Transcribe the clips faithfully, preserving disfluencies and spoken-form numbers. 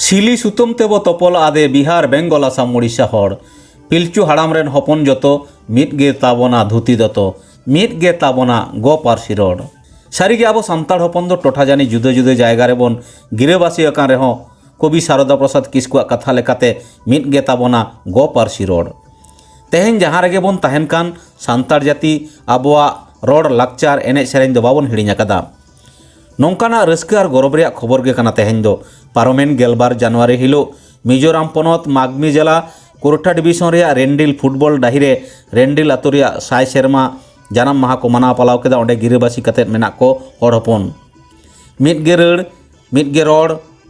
ᱥᱤᱞᱤ ᱥᱩᱛᱟᱹᱢ ᱛᱮᱵᱚ ᱛᱚᱯᱚᱞ ᱟᱫᱮ ᱵᱤᱦᱟᱨ ᱵᱮᱝᱜᱚᱞ ᱟᱥᱟᱢ ᱩᱲᱤᱥᱥᱟ ᱦᱚᱲ᱾ ᱯᱤᱞᱪᱩ ᱦᱟᱲᱟᱢ ᱨᱮᱱ ᱦᱚᱯᱚᱱ ᱡᱚᱛᱚ, ᱢᱤᱫ ᱜᱮ ᱛᱟᱵᱚᱱᱟ ᱫᱷᱩᱛᱤ ᱫᱚᱛᱚ, ᱢᱤᱫ ᱜᱮ ᱛᱟᱵᱚᱱᱟ ᱜᱚ ᱯᱟᱹᱨᱥᱤ ᱨᱚᱲ᱾ ᱥᱟᱹᱨᱤᱜᱮ ᱟᱵᱚ ᱥᱟᱱᱛᱟᱲ ᱦᱚᱯᱚᱱ ᱫᱚ ᱴᱚᱴᱷᱟ ᱡᱟᱹᱱᱤ ᱡᱩᱫᱟᱹ ᱡᱩᱫᱟᱹ ᱡᱟᱭᱜᱟ ᱨᱮᱵᱚᱱ ᱜᱤᱨᱟᱹᱵᱟᱹᱥᱤ ᱟᱠᱟᱱ ᱨᱮᱦᱚᱸ, ᱠᱚᱵᱤ ᱥᱟᱨᱚᱫᱟ ᱯᱨᱚᱥᱟᱫᱽ ᱠᱤᱥᱠᱩᱣᱟᱜ ᱠᱟᱛᱷᱟ ᱞᱮᱠᱟᱛᱮ ᱢᱤᱫ ᱜᱮ ᱛᱟᱵᱚᱱᱟ ᱜᱚ ᱯᱟᱹᱨᱥᱤ ᱨᱚᱲ᱾ ᱛᱮᱦᱮᱧ ᱡᱟᱦᱟᱸ ᱨᱮᱜᱮ ᱵᱚᱱ ᱛᱟᱦᱮᱱ ᱠᱟᱱ, ᱥᱟᱱᱛᱟᱲ ᱡᱟᱹᱛᱤ ᱟᱵᱚᱣᱟᱜ ᱨᱚᱲ, ᱞᱟᱠᱪᱟᱨ, ᱮᱱᱮᱡ ᱥᱮᱨᱮᱧ ᱫᱚ ᱵᱟᱵᱚᱱ ᱦᱤᱲᱤᱧ ᱟᱠᱟᱫᱟ᱾ ᱱᱚᱝᱠᱟᱱᱟᱜ ᱨᱟᱹᱥᱠᱟᱹ ᱟᱨ ᱜᱚᱨᱚᱵᱽ ᱨᱮᱭᱟᱜ ᱠᱷᱚᱵᱚᱨ ᱜᱮ ᱠᱟᱱᱟ ᱛᱮᱦᱮᱧ ᱫᱚ᱾ ᱯᱟᱨᱚᱢᱮᱱ ᱜᱮᱞᱵᱟᱨ ᱡᱟᱱᱩᱣᱟᱨᱤ ᱦᱤᱞᱳᱜ ᱢᱤᱡᱳᱨᱟᱢ ᱯᱚᱱᱚᱛ ᱢᱟᱜᱽᱢᱤ ᱡᱮᱞᱟ ᱠᱳᱨᱴᱷᱟ ᱰᱤᱵᱤᱥᱚᱱ ᱨᱮᱭᱟᱜ ᱨᱮᱱᱰᱤᱞ ᱯᱷᱩᱴᱵᱚᱞ ᱰᱟᱹᱦᱤ ᱨᱮ ᱨᱮᱱᱰᱤᱞ ᱟᱛᱳ ᱨᱮᱭᱟᱜ ᱥᱟᱭ ᱥᱮᱨᱢᱟ ᱡᱟᱱᱟᱢ ᱢᱟᱦᱟ ᱠᱚ ᱢᱟᱱᱟᱣ ᱯᱟᱞᱟᱣ ᱠᱮᱫᱟ᱾ ᱚᱸᱰᱮ ᱜᱤᱨᱟᱹᱵᱟᱹᱥᱤ ᱠᱟᱛᱮᱫ ᱢᱮᱱᱟᱜ ᱠᱚ ᱦᱚᱲ ᱦᱚᱯᱚᱱ᱾ ᱢᱤᱫ ᱜᱮ ᱨᱟᱹᱲ, ᱢᱤᱫ ᱜᱮ ᱨᱚᱲ,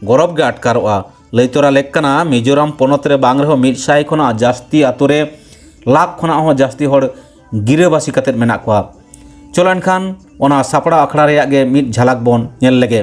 ᱜᱚᱨᱚᱵᱽ ᱜᱮ ᱟᱴᱠᱟᱨᱚᱜᱼᱟ᱾ ᱞᱟᱹᱭ ᱛᱚᱨᱟ ᱞᱮᱠ ᱠᱟᱱᱟ, ᱢᱤᱡᱳᱨᱟᱢ ᱯᱚᱱᱚᱛ ᱨᱮ ᱵᱟᱝ ᱨᱮᱦᱚᱸ ᱢᱤᱫ ᱥᱟᱭ ᱠᱷᱚᱱᱟᱜ ᱡᱟᱹᱥᱛᱤ ᱟᱛᱳ ᱨᱮ, ᱞᱟᱠᱷ ᱠᱷᱚᱱᱟᱜ ᱦᱚᱸ ᱡᱟᱹᱥᱛᱤ ᱦᱚᱲ ᱜᱤᱨᱟᱹᱵᱟᱹᱥᱤ ᱠᱟᱛᱮᱫ ᱢᱮᱱᱟᱜ ᱠᱚᱣᱟ᱾ ᱪᱚᱞᱚ ᱮᱱᱠᱷᱟᱱ ᱚᱱᱟ ᱥᱟᱯᱲᱟᱣ ᱟᱠᱷᱲᱟ ᱨᱮᱭᱟᱜ ᱜᱮ ᱢᱤᱫ ᱡᱷᱟᱞᱟᱠ ᱵᱚᱱ ᱧᱮᱞ ᱞᱮᱜᱮ᱾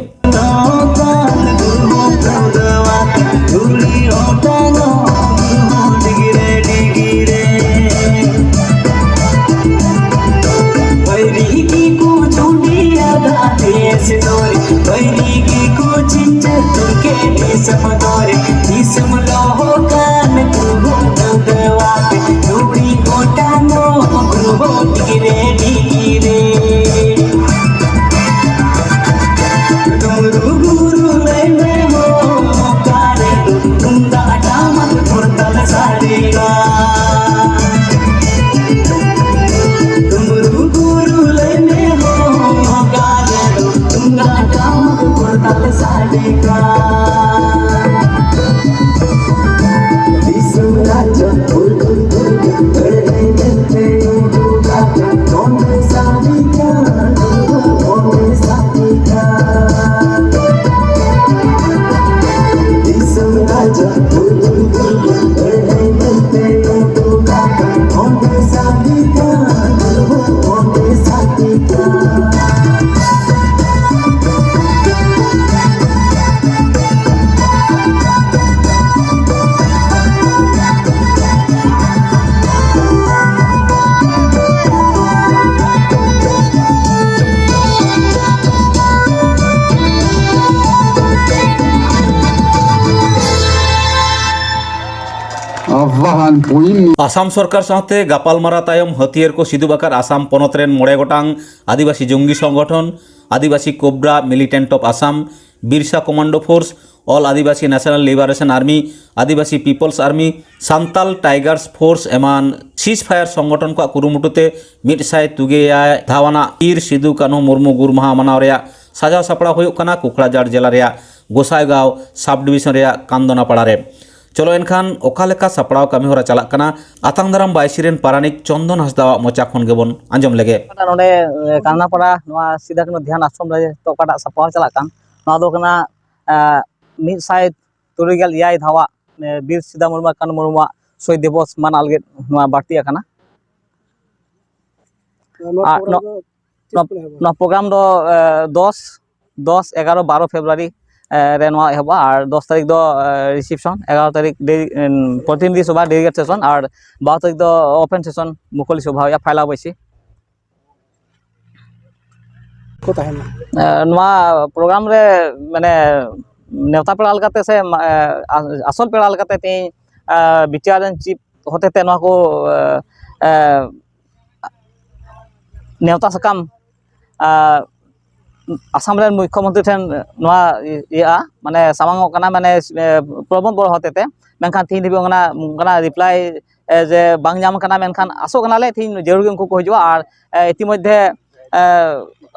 ᱟᱥᱟᱢ ᱥᱚᱨᱠᱟᱨ ᱥᱟᱶᱛᱮ ᱜᱟᱯᱟᱞᱢᱟᱨᱟᱣ ᱛᱟᱭᱚᱢ ᱦᱟᱹᱛᱭᱟᱹᱨ ᱠᱚ ᱥᱤᱫᱩᱵ ᱟᱠᱟᱫ ᱟᱥᱟᱢ ᱯᱚᱱᱚᱛ ᱨᱮᱱ ᱢᱚᱬᱮ ᱜᱚᱴᱟᱝ ᱟᱹᱫᱤᱵᱟᱹᱥᱤ ᱡᱚᱝᱜᱤ ᱥᱚᱝᱜᱚᱴᱷᱚᱱ, Adivasi Cobra, Militant of Assam, Birsa Commando Force, All Adivasi National Liberation Army, Adivasi People's Army, Santal Tigers Force ᱮᱢᱟᱱ ᱥᱤᱡᱽ ᱯᱷᱟᱭᱟᱨ ᱥᱚᱝᱜᱚᱴᱷᱚᱱ ᱠᱚᱣᱟᱜ ᱠᱩᱨᱩᱢᱩᱴᱩ ᱛᱮ ᱢᱤᱫ ᱥᱟᱭ ᱛᱩᱜᱮ ᱮᱭᱟᱭ ᱫᱷᱟᱣᱟᱱᱟᱜ ᱵᱤᱨ ᱥᱤᱫᱩ ᱠᱟᱹᱱᱦᱩ ᱢᱩᱨᱢᱩ ᱜᱩᱨ ᱢᱟᱦᱟ ᱢᱟᱱᱟᱣ ᱨᱮᱭᱟᱜ ᱥᱟᱡᱟᱣ ᱥᱟᱯᱲᱟᱣ ᱦᱩᱭᱩᱜ ᱠᱟᱱᱟ ᱠᱳᱠᱲᱟᱡᱷᱟᱲ ᱡᱮᱞᱟ ᱨᱮᱭᱟᱜ ᱜᱳᱥᱟᱭᱜᱟᱸᱣ ᱥᱟᱵ ᱰᱤᱵᱤᱥᱚᱱ ᱨᱮᱭᱟᱜ ᱠᱟᱱᱫᱚᱱᱟᱯᱟᱲᱟ ᱨᱮ᱾ ᱪᱚᱞᱚ ᱮᱱᱠᱷᱟᱱ ᱚᱠᱟ ᱞᱮᱠᱟ ᱥᱟᱯᱲᱟᱣ ᱠᱟᱹᱢᱤ ᱦᱚᱨᱟ ᱪᱟᱞᱟᱜ ᱠᱟᱱᱟ, ᱟᱛᱟᱝ ᱫᱟᱨᱟᱢ ᱵᱟᱭᱥᱤ ᱨᱮᱱ ᱯᱟᱨᱟᱱᱤᱠ ᱪᱚᱱᱫᱚᱱ ᱦᱟᱸᱥᱫᱟᱣᱟᱜ ᱢᱚᱪᱟ ᱠᱷᱚᱱ ᱜᱮᱵᱚᱱ ᱟᱸᱡᱚᱢ ᱞᱮᱜᱮ᱾ ᱱᱚᱰᱮ ᱮ, ᱠᱟᱱᱫᱚᱱᱟᱯᱟᱲᱟ ᱱᱚᱣᱟ ᱥᱤᱫᱩ ᱠᱟᱹᱱᱦᱩ ᱫᱷᱮᱭᱟᱱ ᱟᱥᱨᱚᱢ ᱨᱮ ᱱᱤᱛᱚᱜ ᱚᱠᱟᱴᱟᱜ ᱥᱟᱯᱲᱟᱣ ᱪᱟᱞᱟᱜ ᱠᱟᱱ, ᱱᱚᱣᱟ ᱫᱚ ᱠᱟᱱᱟ ᱮ, ᱢᱤᱫ ᱥᱟᱭ ᱛᱩᱨᱩᱭ ᱜᱮᱞ ᱮᱭᱟᱭ ᱫᱷᱟᱣᱟᱜ ᱮ, ᱵᱤᱨ ᱥᱤᱫᱩ ᱢᱩᱨᱢᱩ ᱠᱟᱹᱱᱦᱩ ᱢᱩᱨᱢᱩᱣᱟᱜ ᱥᱚᱦᱤᱫ ᱫᱤᱵᱚᱥ ᱢᱟᱱᱟᱣ ᱞᱟᱹᱜᱤᱫ ᱱᱚᱣᱟ ᱵᱟᱹᱲᱛᱤ ᱟᱠᱟᱱᱟ᱾ ᱱᱚᱣᱟ ᱟᱨ ᱯᱨᱳᱜᱨᱟᱢ ᱱᱚ-, ᱫᱚ ᱛᱤᱥ ᱱᱚ-, ᱠᱷᱚᱱ ᱮᱦᱚᱵᱚᱜᱼᱟ? ᱱᱚᱣᱟ ᱯᱨᱳᱜᱨᱟᱢ ᱫᱚ ᱮ, ᱫᱚᱥ ᱫᱚᱥ, ᱮᱜᱟᱨᱚ, ᱵᱟᱨᱚ ᱯᱷᱮᱵᱽᱨᱩᱣᱟᱨᱤ ᱮ, ᱨᱮ ᱱᱚᱣᱟ ᱮᱦᱚᱵᱚᱜᱼᱟ᱾ ᱟᱨ ᱫᱚᱥ ᱛᱟᱹᱨᱤᱠᱷ ᱫᱚ ᱮ, ᱨᱤᱥᱤᱯᱥᱚᱱ, ᱮᱜᱟᱨᱚ ᱛᱟᱹᱨᱤᱠᱷ ᱰᱮ-, ᱮᱢ, ᱯᱨᱚᱛᱤᱱᱤᱫᱷᱤ ᱥᱚᱵᱷᱟ, ᱰᱮᱞᱤᱜᱮᱴ ᱥᱮᱥᱚᱱ, ᱟᱨ ᱵᱟᱨᱚ ᱛᱟᱹᱨᱤᱠᱷ ᱫᱚ ᱳᱯᱮᱱ ᱥᱮᱥᱚᱱ, ᱢᱩᱠᱚᱞᱤ ᱥᱚᱵᱷᱟ ᱦᱩᱭᱩᱜᱼᱟ ᱯᱷᱟᱭᱞᱟ ᱵᱟᱹᱭᱥᱤ᱾ ᱠᱚ ᱛᱟᱦᱮᱱᱟ᱾ ᱮ, ᱱᱚᱣᱟ ᱯᱨᱳᱜᱨᱟᱢ ᱨᱮ ᱢᱟᱱᱮ ᱱᱮᱣᱛᱟ ᱯᱮᱲᱟ ᱞᱮᱠᱟᱛᱮ ᱥᱮ ᱢᱟ-, ᱮ, ᱟ-, ᱟᱥᱚᱞ ᱯᱮᱲᱟ ᱞᱮᱠᱟᱛᱮ ᱛᱮᱦᱮᱧ ᱮ, ᱵᱤ ᱴᱤ ᱟᱨ ᱨᱮᱱ ᱪᱤᱯ ᱦᱚᱛᱮᱛᱮ ᱱᱚᱣᱟ ᱠᱚ ᱮ, ᱮ, ᱱᱮᱣᱛᱟ ᱥᱟᱠᱟᱢ ᱮ, ᱟᱥᱟᱢ ᱨᱮᱱ ᱢᱩᱠᱠᱷᱚᱢᱚᱱᱛᱨᱤ ᱴᱷᱮᱱ ᱱᱚᱣᱟ ᱤᱭᱟᱹᱜᱼᱟ, ᱢᱟᱱᱮ ᱥᱟᱢᱟᱝ ᱚᱜ ᱠᱟᱱᱟ, ᱢᱟᱱᱮ ᱮ, ᱯᱨᱚᱢᱳᱫ ᱵᱚᱲᱚ ᱦᱚᱛᱮᱛᱮ, ᱢᱮᱱᱠᱷᱟᱱ ᱛᱮᱦᱮᱧ ᱫᱷᱟᱹᱵᱤᱡ ᱚᱱᱟ, ᱚᱱᱠᱟᱱᱟᱜ ᱨᱤᱯᱞᱟᱭ ᱮ, ᱡᱮ ᱵᱟᱝ ᱧᱟᱢ ᱠᱟᱱᱟ, ᱢᱮᱱᱠᱷᱟᱱ ᱟᱥᱚᱜ ᱠᱟᱱᱟᱞᱮ ᱛᱮᱦᱮᱧ ᱡᱟᱹᱨᱩᱲ ᱜᱮ ᱩᱱᱠᱩ ᱠᱚ ᱦᱤᱡᱩᱜᱼᱟ᱾ ᱟᱨ ᱮ, ᱤᱛᱤᱢᱚᱫᱽᱫᱷᱮ ᱮ,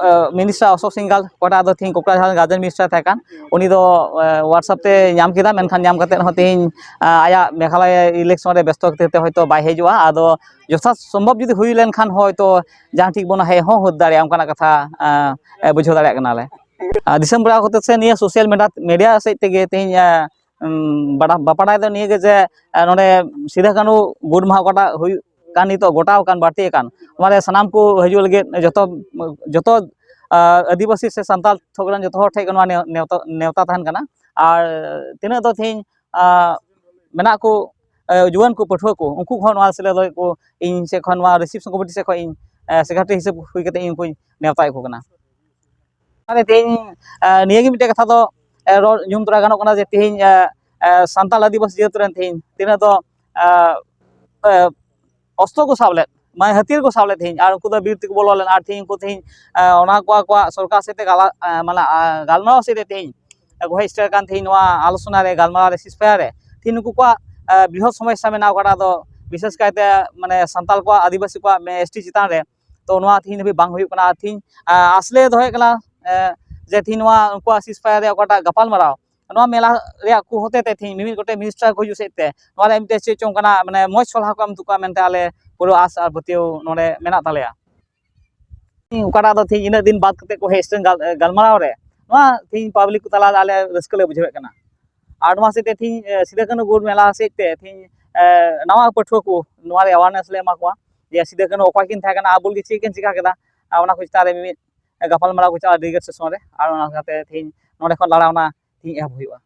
ᱮ, ᱢᱤᱱᱤᱥᱴᱟᱨ ᱚᱥᱳᱠ ᱥᱤᱝᱜᱟᱞ, ᱚᱠᱚᱭᱴᱟᱜ ᱫᱚ ᱛᱮᱦᱮᱧ ᱠᱳᱠᱲᱟᱡᱷᱟᱲ ᱜᱟᱨᱡᱮᱱ ᱢᱤᱱᱤᱥᱴᱟᱨ ᱛᱟᱦᱮᱸ ᱠᱟᱱ, ᱩᱱᱤ ᱫᱚ ᱮ, WhatsApp ᱛᱮ ᱧᱟᱢ ᱠᱮᱫᱟ, ᱢᱮᱱᱠᱷᱟᱱ ᱧᱟᱢ ᱠᱟᱛᱮᱫ ᱦᱚᱸ ᱛᱮᱦᱮᱧ ᱮ, ᱟᱭᱟᱜ ᱢᱮᱜᱷᱟᱞᱚᱭ ᱤᱞᱮᱠᱥᱚᱱ ᱨᱮ ᱵᱮᱥᱛᱚ ᱠᱷᱟᱹᱛᱤᱨ ᱛᱮ ᱦᱚᱭᱛᱳ ᱵᱟᱭ ᱦᱤᱡᱩᱜᱼᱟ᱾ ᱟᱫᱚ ᱡᱚᱛᱷᱟᱛ ᱥᱚᱢᱵᱷᱚᱵ ᱡᱩᱫᱤ ᱦᱩᱭ ᱞᱮᱱᱠᱷᱟᱱ ᱦᱚᱭᱛᱳ ᱡᱟᱦᱟᱸ ᱴᱷᱤᱠ ᱵᱚᱱ ᱦᱮᱡ ᱦᱚᱸ ᱦᱩᱭ ᱫᱟᱲᱮᱭᱟᱜᱼᱟ, ᱚᱱᱠᱟᱱᱟᱜ ᱠᱟᱛᱷᱟ ᱮ, ᱮ, ᱵᱩᱡᱷᱟᱹᱣ ᱫᱟᱲᱮᱭᱟᱜ ᱠᱟᱱᱟᱞᱮ᱾ ᱟᱨ ᱫᱤᱥᱚᱢ ᱯᱮᱲᱟ ᱠᱚᱛᱮ ᱥᱮ ᱱᱤᱭᱟᱹ ᱥᱳᱥᱟᱞ ᱢᱤᱰᱤᱭᱟ, ᱢᱤᱰᱤᱭᱟ ᱥᱮᱫ ᱛᱮᱜᱮ ᱛᱮᱦᱮᱧ ᱮ, ᱩᱢ, ᱵᱟᱰᱟ-, ᱵᱟᱯᱟᱲᱟᱭ ᱫᱚ ᱱᱤᱭᱟᱹ ᱜᱮ ᱡᱮ, ᱮ, ᱱᱚᱰᱮ ᱥᱤᱫᱩ ᱠᱟᱹᱱᱦᱩ ᱜᱩᱨ ᱢᱟᱦᱟ ᱚᱠᱟᱴᱟᱜ ᱦᱩᱭᱩᱜ ᱠᱟᱱ, ᱱᱤᱛᱚᱜ ᱜᱚᱴᱟᱣ ᱟᱠᱟᱱ, ᱵᱟᱹᱲᱛᱤ ᱟᱠᱟᱱ, ᱚᱱᱟ ᱨᱮ ᱥᱟᱱᱟᱢ ᱠᱚ ᱦᱤᱡᱩᱜ ᱞᱟᱹᱜᱤᱫ ᱡᱚᱛᱚ, ᱡᱚᱛᱚ, ᱟ, ᱟᱹᱫᱤᱵᱟᱹᱥᱤ ᱥᱮ ᱥᱟᱱᱛᱟᱲ ᱛᱷᱚᱠ ᱨᱮᱱ ᱡᱚᱛᱚ ᱦᱚᱲ ᱴᱷᱮᱱ ᱜᱮ ᱱᱚᱣᱟ ᱱᱮᱣ-, ᱱᱮᱣᱛᱟ, ᱱᱮᱣᱛᱟ ᱛᱟᱦᱮᱱ ᱠᱟᱱᱟ᱾ ᱟᱨ ᱛᱤᱱᱟᱹᱜ ᱫᱚ ᱛᱮᱦᱮᱧ, ᱟ, ᱢᱮᱱᱟᱜ ᱠᱚ, ᱟ, ᱡᱩᱣᱟᱹᱱ ᱠᱚ, ᱯᱟᱹᱴᱷᱩᱣᱟᱹ ᱠᱚ, ᱩᱱᱠᱩ ᱠᱚᱦᱚᱸ ᱱᱚᱣᱟ ᱥᱮᱞᱮᱫ ᱞᱟᱹᱜᱤᱫ ᱠᱚ, ᱤᱧ ᱥᱮᱫ ᱠᱷᱚᱱ, ᱱᱚᱣᱟ ᱨᱤᱥᱤᱯᱥᱚᱱ ᱠᱚᱢᱤᱴᱤ ᱥᱮᱫ ᱠᱷᱚᱱ ᱤᱧ, ᱟ, ᱥᱮᱠᱨᱮᱴᱟᱨᱤ ᱦᱤᱥᱟᱹᱵ ᱦᱩᱭ ᱠᱟᱛᱮ ᱤᱧ ᱩᱱᱠᱩᱧ ᱱᱮᱣᱛᱟᱭᱮᱫ ᱠᱚ ᱠᱟᱱᱟ᱾ ᱚᱱᱟᱛᱮ ᱛᱮᱦᱮᱧ, ᱮ, ᱱᱤᱭᱟᱹᱜᱮ ᱢᱤᱫᱴᱮᱡ ᱠᱟᱛᱷᱟ ᱫᱚ, ᱮ, ᱨᱚᱲ ᱧᱩᱢ ᱛᱚᱨᱟ ᱜᱟᱱᱚᱜ ᱠᱟᱱᱟ ᱡᱮ ᱛᱮᱦᱮᱧ, ᱮ, ᱮ, ᱥᱟᱱᱛᱟᱲ ᱟᱹᱫᱤᱵᱟᱹᱥᱤ ᱡᱟᱹᱛ ᱨᱮᱱ ᱛᱮᱦᱮᱧ ᱛᱤᱱᱟᱹᱜ ᱫᱚ, ᱮ, ᱚᱥᱛᱨᱚ ᱠᱚ ᱥᱟᱵ ᱞᱮᱫ, ᱢᱟᱱᱮ ᱦᱟᱹᱛᱭᱟᱹᱨ ᱠᱚ ᱥᱟᱵ ᱞᱮᱫ ᱛᱮᱦᱮᱧ, ᱟᱨ ᱩᱱᱠᱩ ᱫᱚ ᱵᱤᱨ ᱛᱮᱠᱚ ᱵᱚᱞᱚ ᱞᱮᱱᱟ᱾ ᱟᱨ ᱛᱮᱦᱮᱧ ᱩᱱᱠᱩ ᱛᱮᱦᱮᱧ ᱚᱱᱟ ᱠᱚ ᱟᱠᱚᱣᱟᱜ ᱥᱚᱨᱠᱟᱨ ᱥᱮᱫ ᱛᱮ ᱜᱟᱞᱟ- ᱢᱟᱱᱮ ᱜᱟᱞᱢᱟᱨᱟᱣ ᱥᱮᱫ ᱛᱮ ᱛᱮᱦᱮᱧ ᱠᱚ ᱦᱮᱡ ᱥᱮᱴᱮᱨ ᱠᱟᱱ ᱛᱮᱦᱮᱧ ᱱᱚᱣᱟ ᱟᱞᱳᱪᱚᱱᱟ ᱨᱮ, ᱜᱟᱞᱢᱟᱨᱟᱣ ᱨᱮ, ceasefire ᱨᱮ᱾ ᱛᱮᱦᱮᱧ ᱱᱩᱠᱩ ᱠᱚᱣᱟᱜ ᱵᱨᱤᱦᱚᱛ ᱥᱚᱢᱚᱥᱥᱟ ᱢᱮᱱᱟᱜᱼᱟ, ᱚᱠᱟᱴᱟᱜ ᱫᱚ ᱵᱤᱥᱮᱥ ᱠᱟᱭᱛᱮ ᱢᱟᱱᱮ ᱥᱟᱱᱛᱟᱲ ᱠᱚᱣᱟᱜ, ᱟᱹᱫᱤᱵᱟᱹᱥᱤ ᱠᱚᱣᱟᱜ ᱮᱥ ᱴᱤ ᱪᱮᱛᱟᱱ ᱨᱮ᱾ ᱛᱚ ᱱᱚᱣᱟ ᱛᱮᱦᱮᱧ ᱫᱷᱟᱹᱵᱤᱡ ᱵᱟᱝ ᱦᱩᱭᱩᱜ ᱠᱟᱱᱟ᱾ ᱟᱨ ᱛᱮᱦᱮᱧ ᱟᱥᱞᱮ ᱫᱚᱦᱚᱭᱮᱫ ᱠᱟᱱᱟ ᱡᱮ ᱛᱮᱦᱮᱧ ᱱᱚᱣᱟ ᱩᱱᱠᱩᱣᱟᱜ ceasefire ᱨᱮᱭᱟᱜ ᱚᱠᱟᱴᱟᱜ ᱜᱟᱯᱟᱞᱢᱟᱨᱟᱣ, ᱱᱚᱣᱟ ᱢᱮᱞᱟ ᱨᱮᱭᱟᱜ ᱠᱚ ᱦᱚᱛᱮ ᱛᱮ ᱛᱮᱦᱮᱧ ᱢᱤᱢᱤᱫ ᱜᱚᱴᱮᱡ ᱢᱤᱱᱤᱥᱴᱟᱨ ᱠᱚ ᱦᱤᱡᱩᱜ ᱥᱮᱫ ᱛᱮ ᱱᱚᱣᱟ ᱨᱮ ᱢᱤᱫᱴᱮᱡ ᱪᱮᱫ ᱪᱚᱝ ᱠᱟᱱᱟ, ᱢᱟᱱᱮ ᱢᱚᱡᱽ ᱥᱚᱞᱦᱟ ᱠᱚ ᱮᱢ ᱦᱚᱴᱚ ᱠᱟᱜᱼᱟ ᱢᱮᱱᱛᱮ ᱟᱞᱮ ᱯᱩᱨᱟᱹ ᱟᱥ ᱟᱨ ᱯᱟᱹᱛᱭᱟᱹᱣ ᱱᱚᱰᱮ ᱢᱮᱱᱟᱜ ᱛᱟᱞᱮᱭᱟ᱾ ᱚᱠᱟᱴᱟᱜ ᱫᱚ ᱛᱮᱦᱮᱧ ᱤᱱᱟᱹᱜ ᱫᱤᱱ ᱵᱟᱫ ᱠᱟᱛᱮ ᱠᱚ ᱦᱮᱡ ᱥᱮᱴᱮᱨ ᱜᱟᱞ- ᱜᱟᱞᱢᱟᱨᱟᱣ ᱨᱮ, ᱱᱚᱣᱟ ᱛᱮᱦᱮᱧ ᱯᱟᱵᱽᱞᱤᱠ ᱠᱚ ᱛᱟᱞᱟ ᱨᱮ ᱟᱞᱮ ᱨᱟᱹᱥᱠᱟᱹ ᱞᱮ ᱵᱩᱡᱷᱟᱹᱣᱮᱫ ᱠᱟᱱᱟ᱾ ᱟᱨ ᱱᱚᱣᱟ ᱥᱮᱫ ᱛᱮ ᱛᱮᱦᱮᱧ ᱥᱤᱫᱩ ᱠᱟᱹᱱᱦᱩ ᱜᱳᱞ ᱢᱮᱞᱟ ᱥᱮᱫ ᱛᱮ ᱛᱮᱦᱮᱧ ᱱᱟᱣᱟ ᱯᱟᱹᱴᱷᱩᱣᱟᱹ ᱠᱚ ᱱᱚᱣᱟ ᱨᱮ awareness ᱞᱮ ᱮᱢᱟ ᱠᱚᱣᱟ ᱡᱮ ᱥᱤᱫᱩ ᱠᱟᱹᱱᱦᱩ ᱚᱠᱚᱭ ᱠᱤᱱ ᱛᱟᱦᱮᱸ ᱠᱟᱱᱟ, ᱟᱵᱚ ᱞᱟᱹᱜᱤᱫ ᱪᱮᱫ ᱠᱤᱱ ᱪᱤᱠᱟ ᱠᱮᱫᱟ᱾ ᱟᱨ ᱚᱱᱟ ᱠᱚ ᱪᱮᱛᱟᱱ ᱨᱮ ᱢᱤᱢᱤᱫ ᱜᱟᱯᱟᱞᱢᱟᱨᱟᱣ ᱠᱚ ᱪᱟᱞᱟᱜᱼᱟ ᱰᱮᱞᱤᱜᱮᱴ ᱥᱮᱥᱚᱱ ᱨᱮ᱾ ᱟᱨ ᱚᱱᱟ ᱥᱟᱶᱛᱮ ᱛᱮᱦᱮᱧ ᱱᱚᱰᱮ ᱠᱷᱚᱱ ᱞᱟᱲᱟᱣᱱᱟ ᱛᱮᱦᱮᱧ ᱮᱦᱚᱵ ᱦᱩᱭᱩᱜᱼᱟ᱾